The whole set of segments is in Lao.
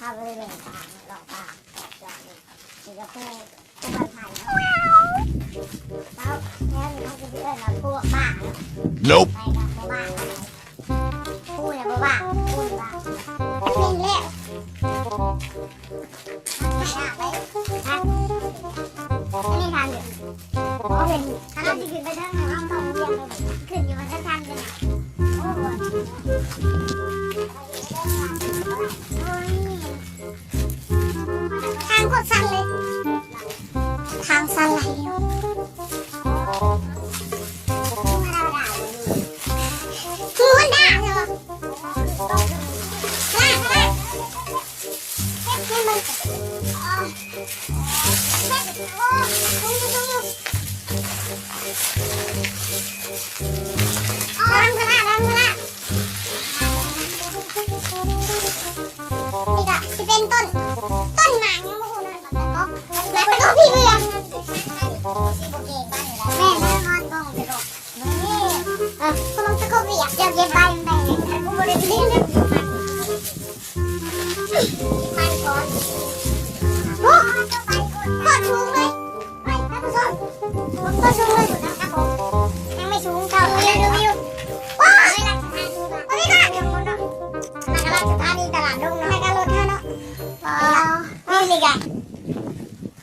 ເຮົາບໍ່ໄດ້ເບິ່ງປ່າເນາະ ເລາະປ່າ ເລາະຈອກນີ້ ນີ້ກໍພູ ພູບ້ານໄຜ່ເນາະ ແລ້ວນີ້ເຮົາຊິເອີ້ນວ່າພູບ້າເນາະ Nope ໄປກັບພູບ້າເນາະ ພູແລ້ວບໍ່ວ່າ ພູນີ້ວ່າ ເປັນແລ້ວ ອັນນີ້ທາງຂຶ້ນ ເຂົາເຫັນ ຄັນເຮົາຊິຂຶ້ນໄປເທິງ ເຮົາຕ້ອງລຽນໄປ ຂຶ້ນຢູ່ວ່າທາງທາງເດີນ ໂອ້ຍ ທາງໂຄດຊັນເລີຍ ທາງຊັນຫຼາຍເນາະ ຄືຮອນດ້າເນາະ ເກັບໃຫ້ມັນ ໂອ້ຍ ລະວັງເດີນະ ລະວັງເດີນະ ນີ້ກະຊິເປັນຕົ້ນ ຕົ້ນໝາກຍັງບໍ່ຮູ້ເນາະ ໝາກຕະກົບ ໝາກຕະກົບທີ່ເມືອງ ແມ່ນ ແມ່ນ ໝາກຕະກົບ ເອີ ຄົນລະຕະກົບວຽກ ຢາກເກັບໃບ ໃບ ໃບ ໃບ ໂອ້ ໂຄດສູງເລີຍ ໄປທ່ານຜູ້ຊົມ ໂຄດສູງເລີຍ ຍັງໄມ່ສູງເທົ່າ ວິວ ວິວ ວ້າວ ອັນນີ້ກໍ ນະຄະລາດສະຖານີຕະຫຼາດດົງເນາະ ແມ່ນກໍລົດເຮົາເນາະ ວ້າວ ວິວນີ້ກະ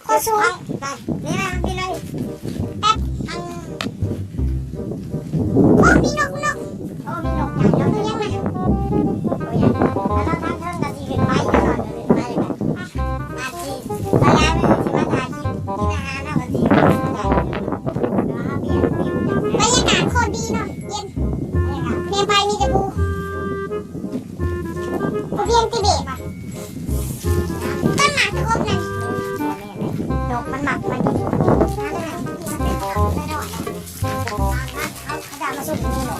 ໂຄດສູງ ໄປ ນີ້ນະ ພີ່ນ້ອງ ແປັບ ອັນ ໂອ້ ມີນົກ ນົກ ໂອ້ ມີນົກ ໂຕໃຫຍ່ ໂຕໃຫຍ່ ໂຕໃຫຍ່ ແລ້ວທາງເທິງກໍຊິຂຶ້ນໄປ ຂຶ້ນໄປ ອາດຊິ ພະຍາຍາມຊິມາຖ່າຍຄລິບກິນອາຫານເນາະ ກໍຊິ ບັນຍາກາດໂຄດດີເນາະ ເຢັນ ແນມໄປມີແຕ່ພູ ບໍ່ພຽງແຕ່ເບບ ຕົ້ນໝາກຕະກົບນັ້ນ ນົກມັນມັກມາກິນ ເຂົາຈະເອົາມາຊຸກຢູ່ນີ້ເນາະ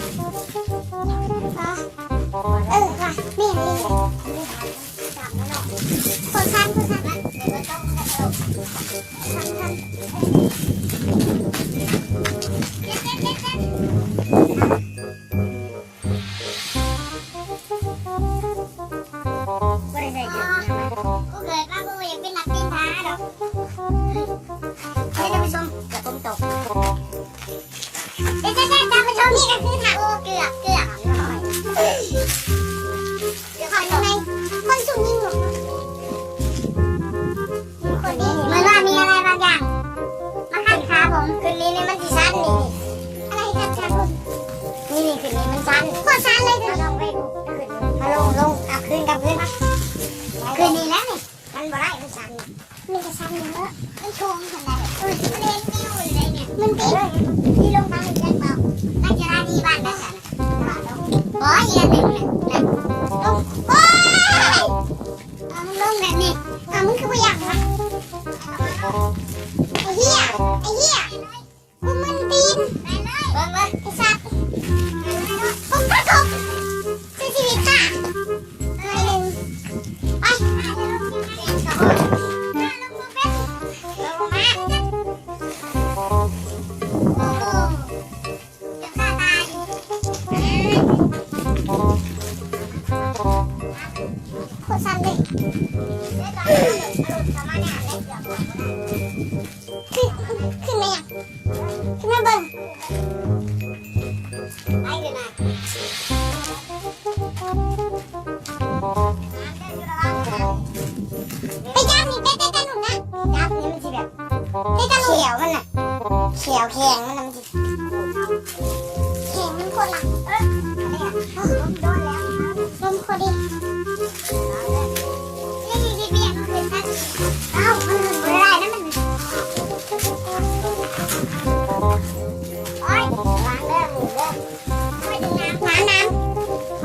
ເອີ ວ່າແມ່ນອີ່ຫຼີ ໂຄດຊັນ ໂຄດຊັນ ບໍ່ໄດ້ໃສ່ເກີບ ຜູ້ເກີດມາບໍ່ຢາກເປັນນັກເປັນທະຫານດອກ ເອີ ທ່ານຜູ້ຊົມ ເກີບຝົນຕົກ ເດ້ໆໆ ທ່ານຜູ້ຊົມ ນີ້ກໍຄືທາງ ໂອ້ ເກືອບ ເກືອບ ເກືອບ ຂ້ອຍຍັງໄງ ຄົນຊຸມຍິງ ຄົນດີ ເໝືອນວ່າມີອະໄລບາງຢ່າງມາຂັດຂາຜົມ ຂຶ້ນນີ້ ນີ້ມັນຊິຊັນນີ້ ອະໄລຂັດຂາຜົມ ນີ້ ນີ້ຂຶ້ນນີ້ມັນຊັນ ໂຄດຊັນເລີຍ ລອງໄປ ຂຶ້ນ ມາລົງ ລົງ ກັບຄືນ ກັບຄືນ ຂຶ້ນນີ້ແຫຼະນີ້ ມັນບໍ່ໄດ້ ມັນຊັນ ມັນກະຊັນຢູ່ເນາະ ມັນໂຄ້ງຊັ້ນໃດ ໂອ້ຍ ມັນເຫັນວິວຢູ່ໃດນີ້ ມັນຕິດ ທີ່ລົງທາງນີ້ຈັກເບົາ ນັກກິລາດີບ້ານນັ້ນ ໂອ້ຍ ອີ່ອັນນີ້ ໂອ້ຍ ເອົາ ມັນລົງແບບນີ້ ເອົາ ມຶງຄືບໍ່ຢາກວະ ໄອ້ເຫ້ຍ ໄອ້ເຫ້ຍ ມຶງມັນຕີນ ເບິ່ງ ເບິ່ງ ໄອ້ສັດ ໂອ້ຍ ພະໂທ ຊ່ວຍຊີວິດຂ້າ ໜ້ອຍໜຶ່ງ ໄປ ລົງມາ ໂອ້ໂຫ ຈະຂ້າຕາຍ ໂຄດຊັນເລີຍ ຂຶ້ນ ຂຶ້ນມາຫຍັງ ຂຶ້ນມາເບິ່ງ ໄປເດີນະ ໄປຈັບນີ້ ເຕະ ເຕະ ເຕະ ໜຸ່ນນະ ຈັບນີ້ມັນຊິແບບ ເຕະຕະຫຼູ ຂຽວມັນນະ ຂຽວແຂງມັນນະ ມັນຊິ ແຂງມັນໂຄດລະ ເອີ ລົມໂຄດດີ ນີ້ຊິເບຍກຂຶ້ນ ເອົ້າ ມັນຂຶ້ນບໍ່ໄດ້ນະ ມັນ ໂອ້ຍ ລະວັງເດີ ໜູເດີ ໂອ້ຍ ນ້ຳ ນ້ຳ ນ້ຳ ລະ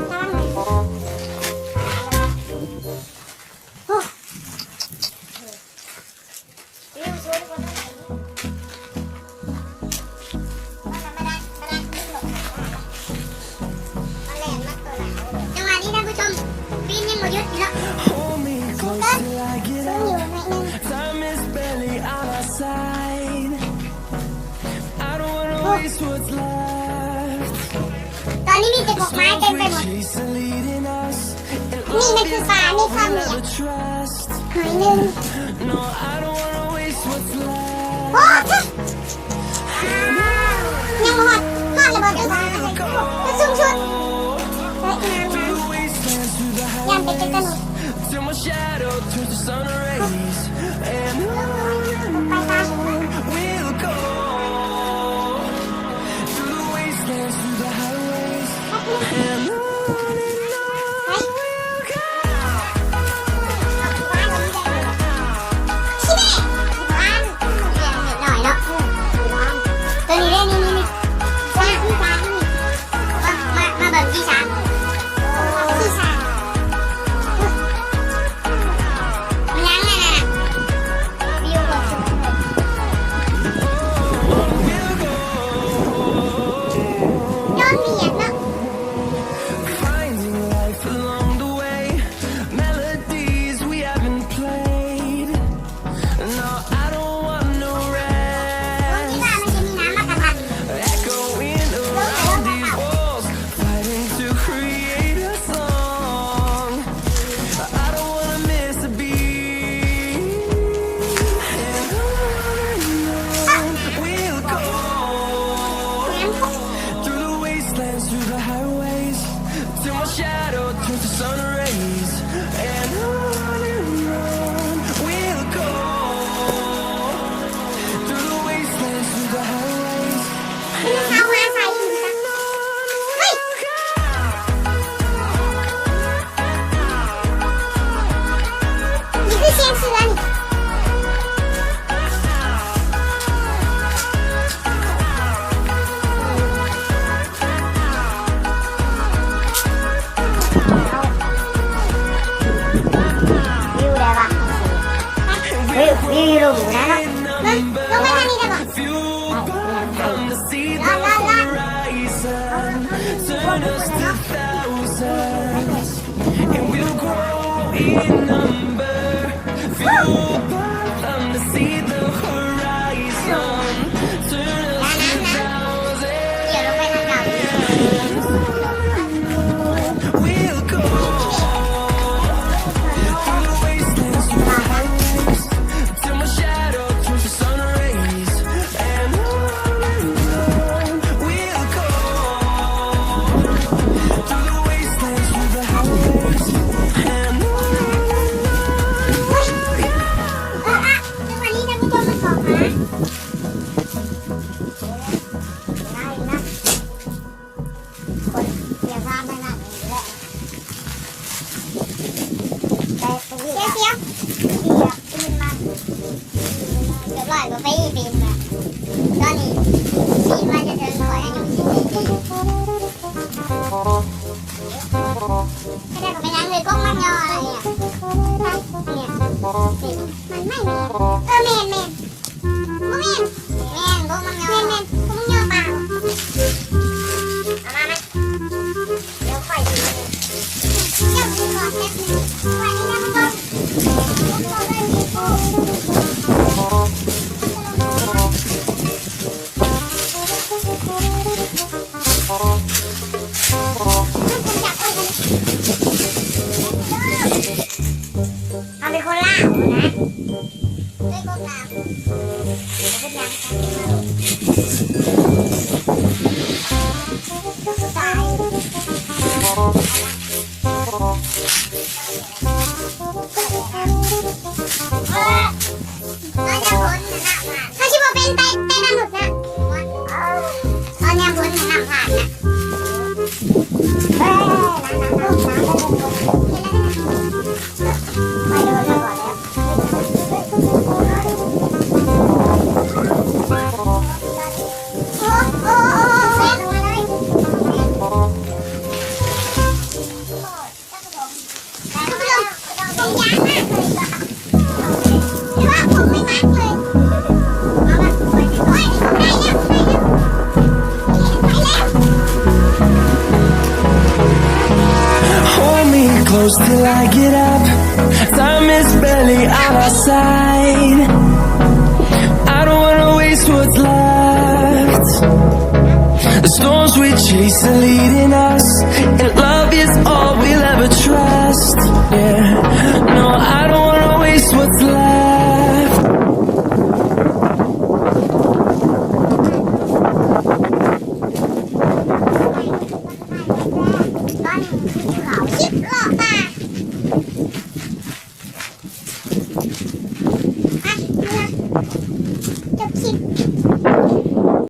ວັງ ໂອ້ ຈັງຫວະນີ້ທ່ານຜູ້ຊົມ ປີນຍັງບໍ່ຢຸດຢູ່ເນາະ ສູງເກີນ ສູງຢູ່ໜ້ອຍໜຶ່ງ ຕອນນີ້ມີແຕ່ກົກໄມ້ເຕັມໄປໝົດ. ນີ້ມັນຄືປາ ມີຄວາມຫຼຽນໜ້ອຍໜຶ່ງ. ໂອ້ ຍັງບໍ່ຮອດ ຮອດແລ້ວບໍ່? ຈຸດສູງສຸດ. ເອີຍ ງາມໆ ຢ້ານເປັນເຕະໂຕະ. ໂຕນີ້ເດ້ ນີ້ໆ ນີ້ ຊ້າງ ຊ້າງ ນີ້ ມາ ມາ ມາເບິ່ງທີ່ຊ້າງ ທີ່ຊ້າງ ມັນຍັງນັ້ນນະ ວິວບໍ່ສຸດ ຍ້ອນວຽກເນາະ. Finding life along the way, melodies we haven't played. No, I don't want no rest. Echoing around these walls, fighting to create a song. I don't wanna miss a beat. And on and on we'll go. Through the wastelands, through the highways, till my shadow turns to sun rays. And on and on we'll go. Through the wastelands, through the highways. ນີ້ຄືສຽງເສືອນີ້. ວິວໄດ້ປະ? ວິວ ວິວຢູ່ລຸ່ມພຸ້ນນະເນາະ. ເບິ່ງ ລົງໄປທາງນີ້ໄດ້ບໍ່? ລອດ ລອດ ລອດ. And we'll grow in number, fueled by them to see the horizon. Turn us to thousands. We'll go through the wastelands, through the highways, till my shadow turns to sun rays. And on and on we'll go, through the wastelands, through the highways, and on and on we'll go. ເສຍ ເສຍ ປີນມາ ຮຽບຮ້ອຍ ບໍ່ໄປປີນມາ ຕອນນີ້ປີນມາຈະເຖິງ ຂ້ອຍອາຍຸສິບສີ່ປີ ກະໄດ້ ເປັນຫຍັງເລີຍ ກົກມັນຍໍອະໄລອະ ເນຍ ມັນໄມ້ ເອີ ແມ່ນໆ. ບໍ່ແມ່ນ ແມ່ນ ບໍ່ມັນຍໍ ແມ່ນໆ ບໍ່ມັນຍໍປາ ເອົາມາ ມາ ດຽວຂ້ອຍຊິ ເຈົ້າຊິຂໍແປັບໜຶ່ງ ຂ້ອຍນີ້ນະ ບໍ່ ເຮົາເປັນຄົນລາວນະ ເປັນຄົນລາວ ເປັນຫຍັງ ຕາຍ ເຮົາຊິບໍ່ເປັນແຕ່ ແຕ່ມະນຸດນະ ຕອນຍາມຝົນນ້ຳພາກນະ Hold me close till I get up. Time is barely on our side. I don't wanna waste what's left. The storms we chase are leading us, and love is all we'll ever trust. Yeah, no, I don't wanna waste what's left. ຕອນນີ້ເຂົາຊິເລາະມາ